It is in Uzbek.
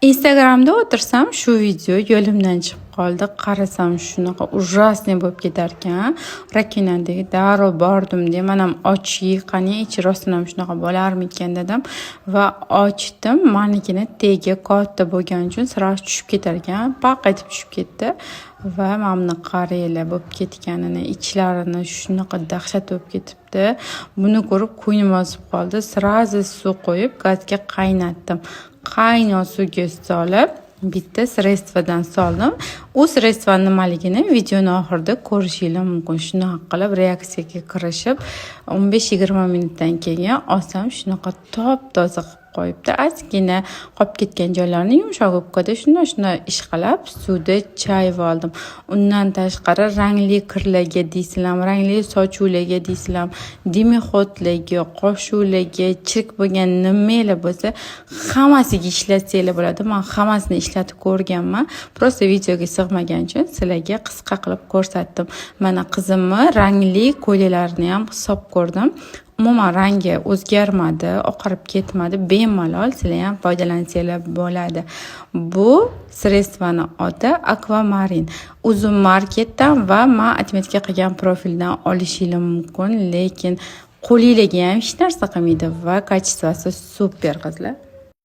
Instagramda o'tirsam, shu video yo'limdan chiqib qoldi. Qarasam, shunaqa ужасный bo'lib ketarkan. Раковина dagi darrov bordim-da, manam ochib, qani, ichi rostdan ham shunaqa bo'larmikan dedim va ochdim. Manikini tegi katta bo'lgani uchun сразу tushib ketar ekan. Paq etib tushib ketdi va mana buni qaranglar bo'lib ketganini, ichlarini shunaqa dahshat bo'lib ketibdi. Buni ko'rib ko'nglim ozib qoldi. Сразу suv qo'yib, gazga qaynatdim. Qaynoq suvga solib, bitta средство dan soldim. U средство nimaligini videoni oxirida ko'rishinglar mumkin. Shunaqa qilib reaksiyaga kirishib, 15-20 minutdan keyin olsam, shunaqa top toza qilib qo'yibdi. Ozgina qolib ketgan joylarini yumshoq gubkada shunday shunday ishqalab, suvda chayib oldim. Undan tashqari rangli kirlarga deysizlarmi, rangli sochuvlarga deysizlarmi, дымоход larga, qoshiqlarga, chirik bo'lgan nimalar bo'lsa, hammasiga ishlatsanglar bo'ladi. Man hammasini ishlatib ko'rganman. Просто videoga sig'magani uchun sizlarga qisqa qilib ko'rsatdim. Mana, qizimni rangli ko'ylaklarini ham hisob ko'rdim. Umuman rangi o'zgarmadi, oqarib ketmadi. Bemalol sizlar ham foydalansanglar bo'ladi. Bu средство ni oti Akvamarin. Uzum marketdan va man отметка qilgan profildan olishinglar mumkin, lekin qo'linglarga ham hech narsa qilmaydi va качество si супер, qizlar.